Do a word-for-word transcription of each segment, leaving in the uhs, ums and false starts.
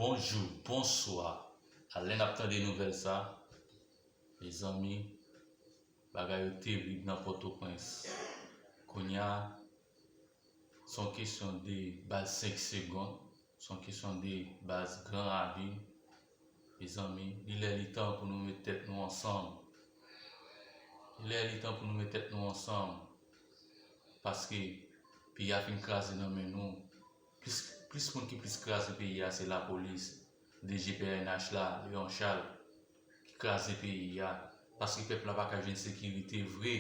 Bonjou, bonswa. A lè n ap tande nouvèl sa, mezanmi, bagay yo terib nan Pòtoprens. Kounye a, se yon kesyon de baz senk segonn, se yon kesyon de baz Gran Ravin. Mezanmi, li lè li tan pou nou met tèt nou ansanm. Li lè li tan pou nou met tèt nou ansanm. Paske peyi a fin kraze nan men nou. Plis, plis moun ki plis kraze peyi a, se lapolis, D G P N H la, Léon Charles, ki kraze peyi a. Paske pèp la pa ka jwenn sekirite vre.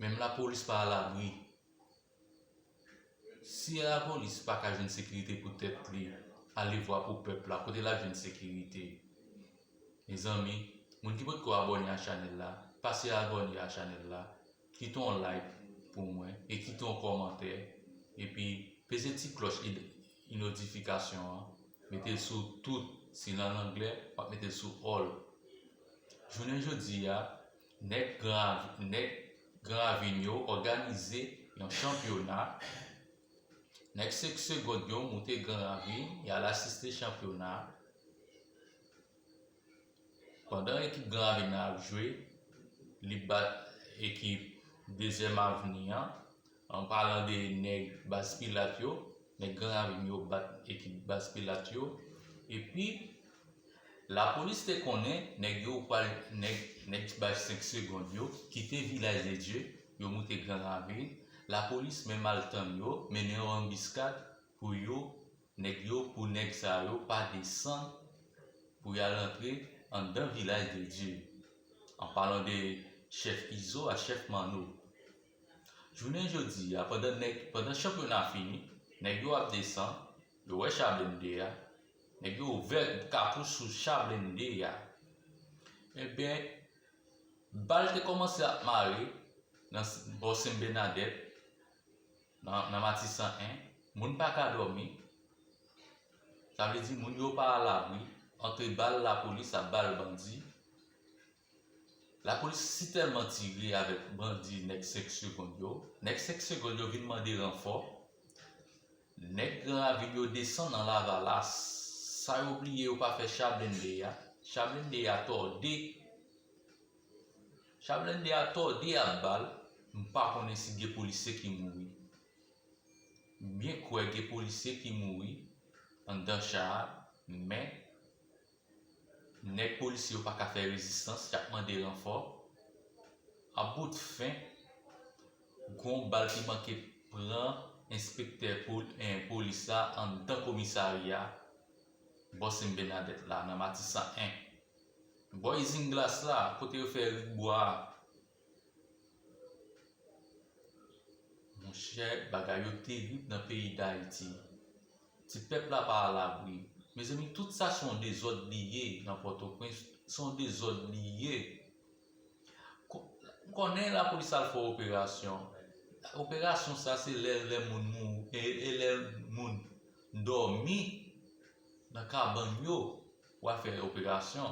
Menm lapolis pa alabri. Si lapolis pa ka jwenn sekirite pou tèt li, alevwa pou pèp la, kote l ap jwenn sekirite? Mezanmi, moun ki potko abòne a chanèl la, pase abòne a chanèl la, kite yon like pou mwen e kite yon kòmantè, epi peze ti klòch id-, notifikasyon an, mete l sou tout, si l an anglè, w ap mete l sou all. Jounen jodi a, nèg Gran, nèg Gran Ravin yo òganize yon chanpyona. Nèg senk segonn yo moute Gran Ravin, y al asiste chanpyona. Pandan ekip Gran Ravin nan ap jwe, li bat ekip Dezyèm Avni an. An palan de nèg baz Pilat yo, nèg Gran Ravin yo bat ekip baz Pilat yo. Epi, lapolis te konnen nèg yo pral, nèg, nèg baz senk segonn yo kite Vilaj de Dye, yo moute Gran Ravin. Lapolis menm al tann yo, mennen yo anbiskad pou yo, nèg yo, pou nèg sa yo pa desann pou y al antre anndan Vilaj de Dye. An palan de chèf Izo a chèf Manno. Jounen jodi a, pandan nèg, pandan chanpyona fini, nèg yo ap desann, yo wè cha blende a, nèg yo ouvè kapou sou cha blende a. Ebyen, bal te kòmanse ap mare nan s-, bò Sen Bènadèt, nan, nan Matisan en, moun pa ka dòmi. Sa vle di moun yo pa alabri, antre bal lapolis ak bal bandi. Lapolis si tèlman tire avèk bandi nèg senk segonn yo, nèg senk segonn yo vin mande ranfò. Nèg Gran Ravin yo desann nan Lavalas. Sa yo bliye yo pa fè cha blende a. Cha blende a tòde. Cha blende a tòde ak bal. M pa konnen si gen polisye ki mouri. M byen kwè gen polisye ki mouri anndan cha a, men nèg polisye yo pa ka fè rezistans, y ap mande ranfò. A bout fen, gon bal ki manke pran enspektè pol-, eh, polis la anndan komisarya bò Sen Bènadèt la, nan Matisan en. Bò izin glas la, kote yo fè rik bwa a. Monchè, bagay yo terib nan peyi Dayiti. Ti pèp la pa alabri. Mezanmi, tout sa se yon dezòd li ye nan Pòtoprens. Se yon dezòd li ye. Ko-, m konnen lapolis al fè operasyon. Operasyon sa se lè, lè moun mou-, e, e lè moun dòmi nan kabann yo, w al fè operasyon.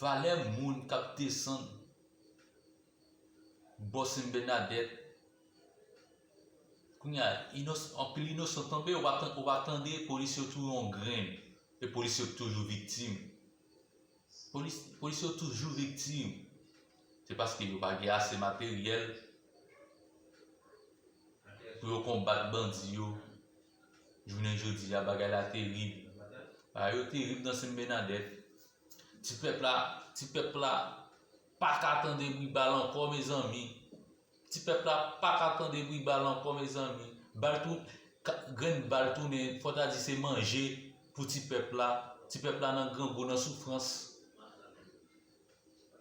Valè moun k ap desann bò Sen Bènadèt. Kounye a, inos-, anpil inosan tonbe, ou pa tan-, ou pa tande polis yo touye yon grenn. E polis yo toujou viktim. Polis, polis yo toujou viktim. Se paske yo pa gen ase materyèl pou yo konbat bandi yo. Jounen jodi a, bagay la terib. Bagay yo terib nan Sen Bènadèt. Ti pèp la, ti pèp la pa ka tande bri bal ankò, mezanmi. Ti pèp la pa ka tande bri bal ankò, mezanmi. Bal tou, ka-, grenn bal tounen, fò ta di se manje pou ti pèp la. Ti pèp la nan grangou, nan soufrans.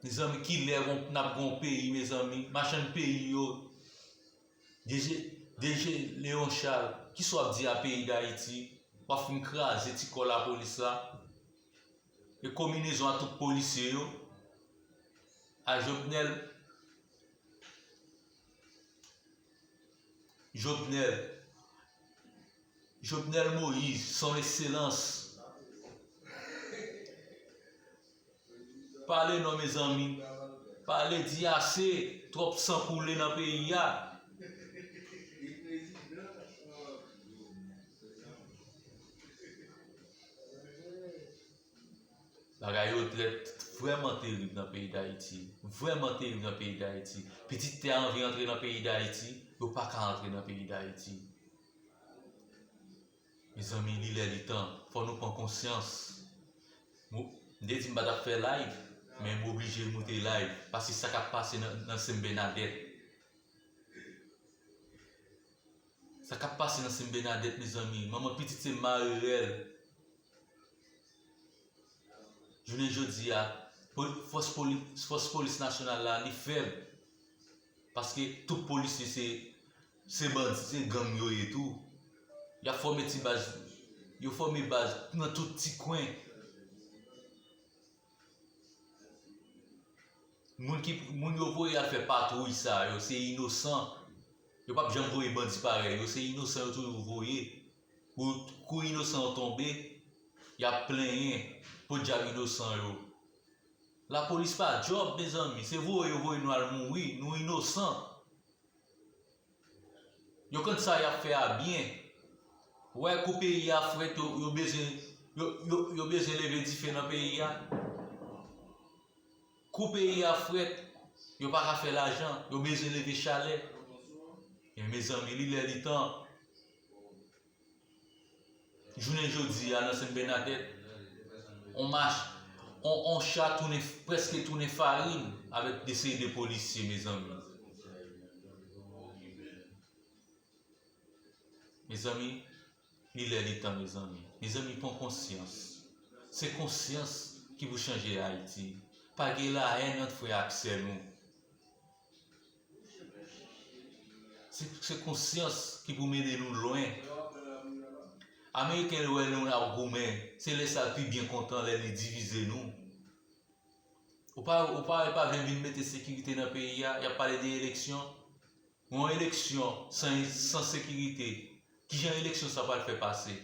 Mezanmi, kilè gon, n ap gon peyi, mezanmi? Machann peyi yo, D G, D G Léon Charles, kisa w ap di a peyi Dayiti? W ap fin kraze ti kò lapolis la. E konbinezon a tout polisye yo, a Jovenel, Jovenel, Jovenel Moïse, son excellence. Pale non, mezanmi. Pale, di ase. Twòp san koule nan peyi a. Bagay yo trè, vrèman terib nan peyi Dayiti. Vrèman terib nan peyi Dayiti. Pitit tè a anvi antre nan peyi Dayiti, yo pa ka antre nan peyi Dayiti. Mezanmi, li lè li tan, fò nou pran konsyans. M te di m pa t ap fè live, men m oblije moute live, paske sa k ap pase nan, nan Sen Bènadèt. Sa k ap pase nan Sen Bènadèt, mezanmi. Manman pitit se mare rèl. Jounen jodi a, pol-, fòs poli-, fòs polis nasyonal la, li fèb. Paske tout polisye se, se bandi, se gang yo ye tou. Y ap fòme ti baz, yo fòme baz nan tout ti kwen. Moun ki, moun yo voye al fè patwouy sa yo, se inosan. Yo p ap janm voye bandi parèy yo, se inosan yo toujou voye. Kou, kou inosan yo tonbe, y ap plenyen, podyab inosan yo. Lapolis pa djòb, mezanmi, se voye yo voye nou al mouri, nou inosan. Yo konn sa y ap fè a byen. Ou wè kou peyi a frèt, yo, yo bezwen, yo, yo, yo bezwen leve dife nan peyi a. Kou peyi a frèt, yo pa ka fè lajan, yo bezwen leve chalè. Men mezanmi, li lè li tan. Jounen jodi a nan Sen Bènadèt, on mach, on, on cha tounen, prèske tounen farin avèk de seri de polisye, mezanmi. Mezanmi, li lè li tan, mezanmi. Mezanmi, pran konsyans. Se konsyans ki pou chanje Ayiti. Pa gen lahèn ant frè ak sè nou. Se, se konsyans ki pou mennen nou lwen. Ameriken wè nou ap goumen, se lè sa l pi byen kontan, lè li divize nou. Ou pa, ou pa, ou pa vle vin mete sekirite nan peyi a, y ap pale de eleksyon. Yon eleksyon san, san sekirite, kijan eleksyon sa pral fè pase?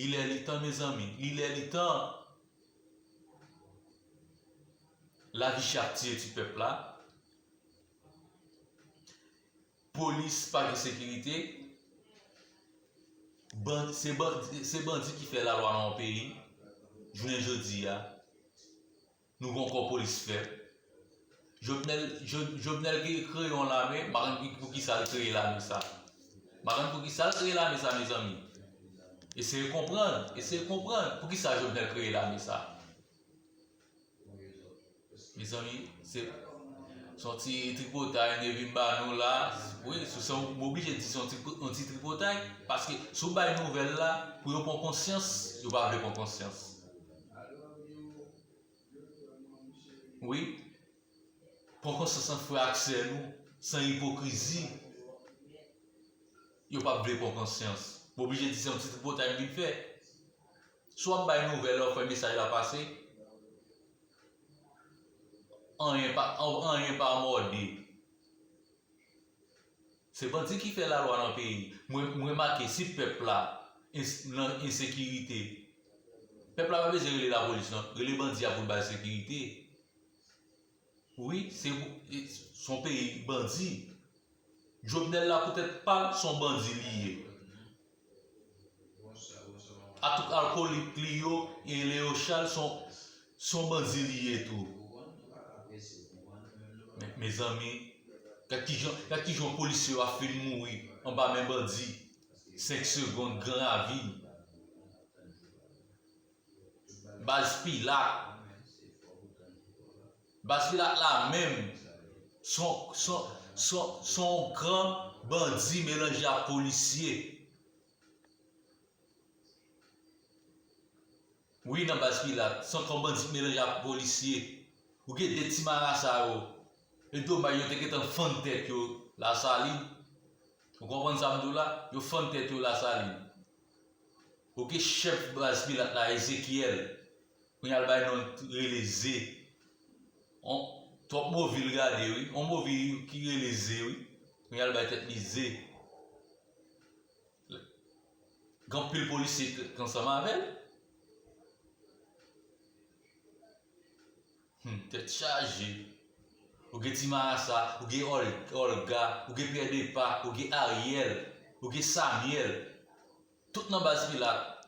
Li lè li tan, mezanmi, li lè li tan. Lavi chè ap tiye ti pèp la. Polis pa gen sekirite. Ban-, se ban-, se bandi ki fè lalwa nan yon peyi. Jounen jodi a, nou gen yon kò polis fèb. Jovenel, Jo-, Jovenel ki kreye yon lame, m pa konn ki, pou ki sa l kreye lame sa. M pa konn pou ki sa l kreye lame sa, mezanmi. Eseye konprann, eseye konprann pou ki sa Jovenel kreye lame sa. Mezanmi, se, se yon ti tripotay nou vin ba nou la. Wi, se, se, m oblije di se yon ti, yon ti tripotay. Paske si w bay nouvèl la, pou yo pran konsyans, yo pa vle pran konsyans. Wi. Pran konsyans an frè ak sè nou, san ipokrizi. Yo p ap vle pran konsyans. M oblije di se yon ti tripotay m vin fè. Si w ap bay nouvèl la, w fè mesaj la pase, anyen pa, anyen pa mòde. Se bandi ki fè lalwa nan peyi. Mwen, mwen remake si pèp la ens-, nan ensekirite, pèp la pa bezwen rele lapolis non, rele bandi a pou l bay sekirite. Wi, se, se yon peyi bandi. Jovenel la poutèt pa l, se yon bandi li ye. Ak tout alkolik li yo, e Leo Charles, se yon, se yon bandi li ye tou. Men, mezanmi, gad kijan, gad kijan polisye yo ap fin mouri anba men bandi. Senk segonn, gran ravin. Baz Pilat. Baz Pilat la menm, se yon, se yon, se yon, se yon gran bandi melanje ak polisye. Wi, nan Baz Pilat, se yon gran bandi melanje ak polisye. Ou gen de ti marasa yo. E domaj yo te gentan fann tèt yo Lasalin. Ou konprann sa m di w la? Yo fann tèt yo Lasalin. Ou gen chèf Baz Pilat la, Ezekyèl. Kounye a l bay non rele Ze. On, twòp movi l gade, wi. On movi ki rele Ze, wi. Kounye a l bay tèt li Ze. Gen anpil polisye k ansanm avè l. Hmm, tèt chaje. Ou gen Ti Marasa, ou gen Ol-, Olga, ou gen Pyè Depa, ou gen Ariel, ou gen Samuel. Tout nan Baz Pilat.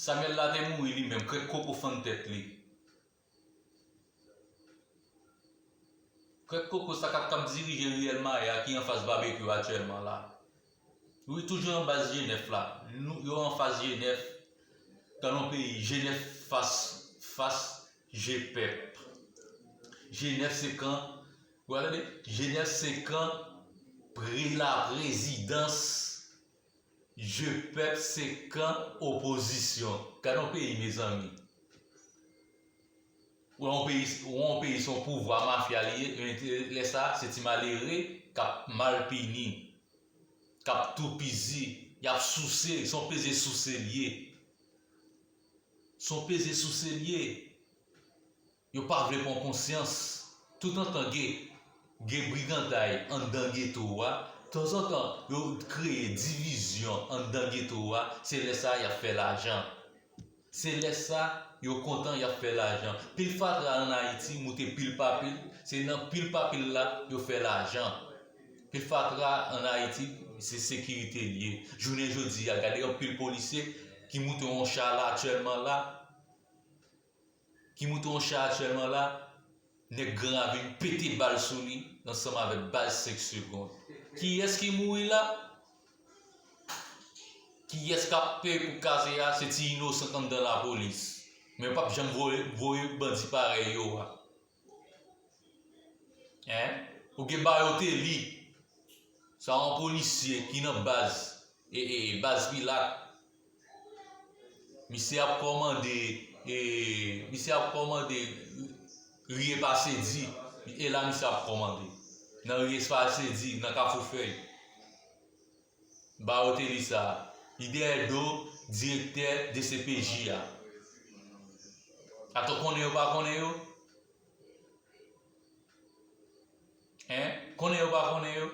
Samuel la te mouri li menm, krèk koko fann tèt li. Krèk koko sa k ap, k ap dirije riyèl Maya ki anfas Babekyou aktyèlman la. Wi, toujou nan baz G nèf la. Nou, yo anfas G nèf, nan yon peyi, G nèf fas, fas G pèp. G nèf se kan, w a tande? G nèf se kan pre-, laprezidans. G pèp se kan opozisyon. Gade yon peyi, mezanmi. Ou yon peyi, ou yon peyi se yon pouvwa mafya li ye, men lè sa, se ti malere k ap mal pini, k ap toupizi, y ap souse, se yon peze souse l ye. Se yon peze souse l ye. Yo pa vle pran konsyans. Toutantan gen, gen briganday anndan geto a, tanzantan yo kreye divizyon anndan geto a, se lè sa y ap fè lajan. Se lè sa yo kontan y ap fè lajan. Pil fatra ann Ayiti moute pil pa pil, se nan pil pa pil la yo fè lajan. Pil fatra ann Ayiti, se sekirite l ye. Jounen jodi a, gade yon pil polisye ki moute yon cha la aktyèlman la, ki moute yon cha aktyèlman la, nèg Gran Ravin pete bal sou li ansanm avèk baz senk segonn. Kiyès ki mouri la? Kiyès k ap peye pou kaze a? Se ti inosan k anndan lapolis. Men yo p ap janm voye, voye bandi parèy yo a. Hein? Ou gen Bayotelly. Sa yon polisye ki nan baz, e, e, e, baz Pilat. Misye ap kòmande, e, misye ap kòmande Riye Pase Di. E la misye ap kòmande. Nan Riye Pase Di, nan Kafou Fèy. Bayotelly sa. Li dèyè do direktè D C P J a. Atò konnen yo pa konnen yo? Hein? Konnen yo pa konnen yo?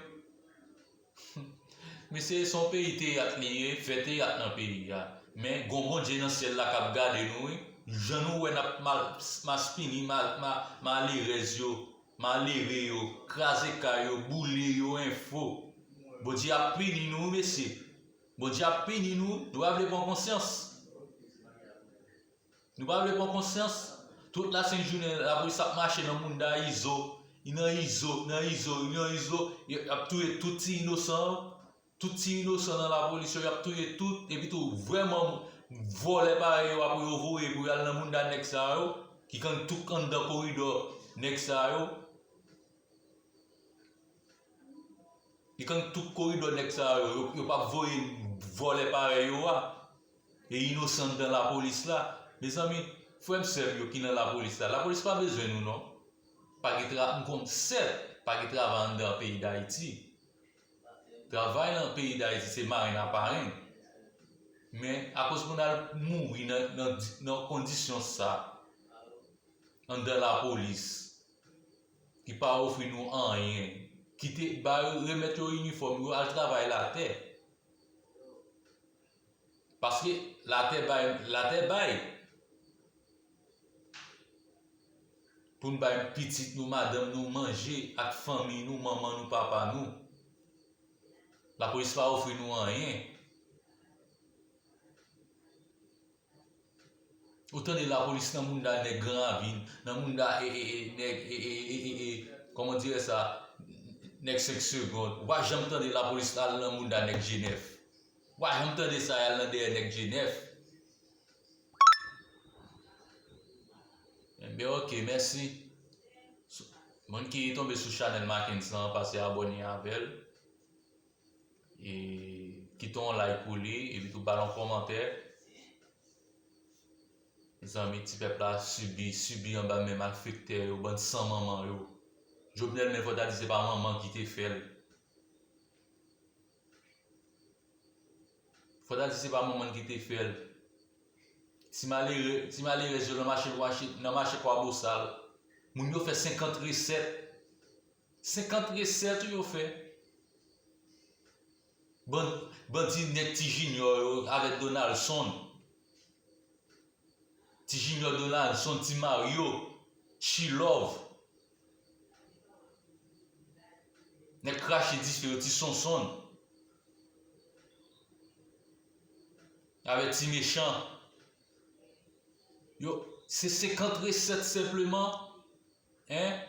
Mesye, se yon peyi teyat li ye, fè teyat nan peyi a. Men, gon Bondye nan syèl la k ap gade nou, wi. Jan nou wè n ap mal, maspini, mal, ma, malerèz yo, malere yo, kraze kay yo, boule yo, enfo. Bondye ap pini nou, wi, mesye. Bondye ap pini nou, nou pa vle pran konsyans. Nou pa vle pran konsyans. Tout lasent jounen, lapolis ap mache nan mounda Izo. Li nan Izo, nan Izo, li nan Izo. Y ap touye tout ti inosan yo. Tout ti inosan nan lapolis yo, y ap touye tout. Epi tou, vrèman, vòlè parèy yo, apre yo voye pou y al nan mounda nèg sa yo, ki konn tout anndan koridò nèg sa yo. Li konn tout koridò nèg sa yo, yo, yo p ap voye vòlè parèy yo a. E inosan anndan lapolis la. Mezanmi, frè m, sè m yo ki nan lapolis la, lapolis pa bezwen nou non. Pa gen tra-, m konn sèt, pa gen travay anndan peyi Dayiti. Travay nan peyi Dayiti se maren aparenn. Men, akoz pou n al mouri nan, nan, nan kondisyon sa, anndan lapolis, ki pa ofri nou anyen, kite, ba yo, remèt yo inifòm yo, al travay latè. Paske latè bay, latè bay. Pou n bay pitit nou, madanm nou manje ak fanmi nou, manman nou, papa nou. Lapolis pa ofri nou anyen. Ou tande lapolis nan mounda nèg Gran Ravin, nan mounda, e, e, e, nèg, e, e, e, e, e, kòman dirè sa, nèg senk segonn. Ou pa janm tande lapolis al nan mounda nèg G nèf. Ou pa janm tande sa, y al nan dèyè nèg G nèf. Enben, ok, mèsi. Sou, moun ki tonbe sou chanèl Mackenson an, pase abòne avè l. E kite yon like pou li, epi tou ba l yon kòmantè. Mezanmi, ti pèp la sibi, sibi anba men malfektè yo, bann san manman yo. Jovenel menm, fò ta di se pa manman ki te fè l. Fò ta di se pa manman l ki te fè l. Ti malere, ti malerèz yo nan mache, mache, nan mache Kwabosal. Moun yo fè senkant resèt. Senkant resèt yo fè. Ban-, bandi nèg Ti Junior yo avèk Donaldson. Ti Junior, Donaldson, Ti Mario, Chilove. Nèg krache dife yo, Ti Sonson. Avèk Ti Mechan. Yo, se senkant resèt senpleman. Hein?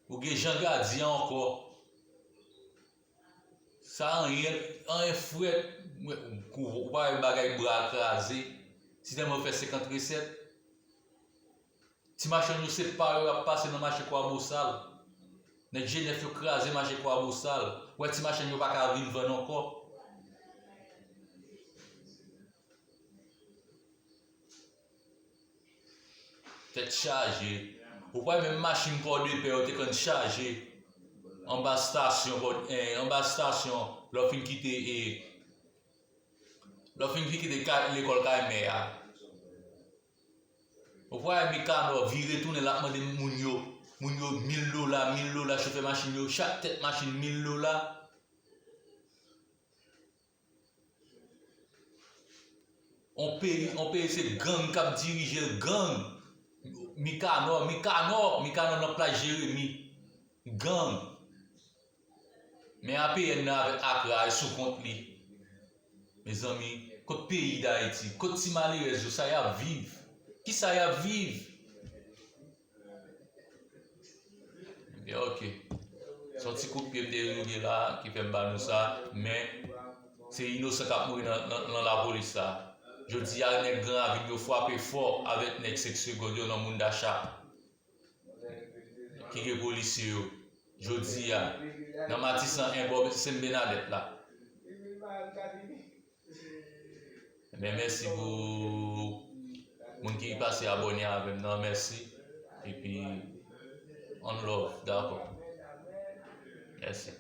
Ou gen Jean Gadier ankò. Sa anyen, anyen frèt. Ou pa wè bagay bra kraze. Si tèlman yo fè senkant resèt. Ti machann yo se pa yo y ap pase nan mache Kwabosal. Nèg G nèf yo kraze mache Kwabosal. Wè ti machann yo pa ka vin vann ankò. Tèt chaje. Ou kwè menm machin Pòdepè yo te konn chaje anba stasyon Pò- eh, anba stasyon lè w fin kite eh, lè w fin kite kay- lekòl kay mè a. Ou kwè Mikanò vire tounen l ap mande moun yo moun yo mil dola, mil dola, chofè machin yo, chak tèt machin mil dola. On peyi, on peyi se gang k ap dirije l, gang. Mikanò, Mikanò, Mikanò nan plas Jeremi. Gang. Men A P N nan avèk Akra e sou kont li. Mezanmi, kot peyi Dayiti? Kot ti malerèz yo? Sa y ap viv? Kisa y ap viv? Ebyen, oke. Se yon ti kout pye m te joure la ki fè m ba nou sa, men se inosan k ap mouri nan, nan, nan lapolis la. Jodi a, nèg Gran Ravin yo frape fò avèk nèg senk segonn yo nan Moundacha. Ki gen polisye yo. Jodi a, nan Matisan en bò se m Benadèt la. Ebyen, mèsi pou moun ki pase abòne avè m nan, mèsi. Epi, on love, dakò. Mèsi.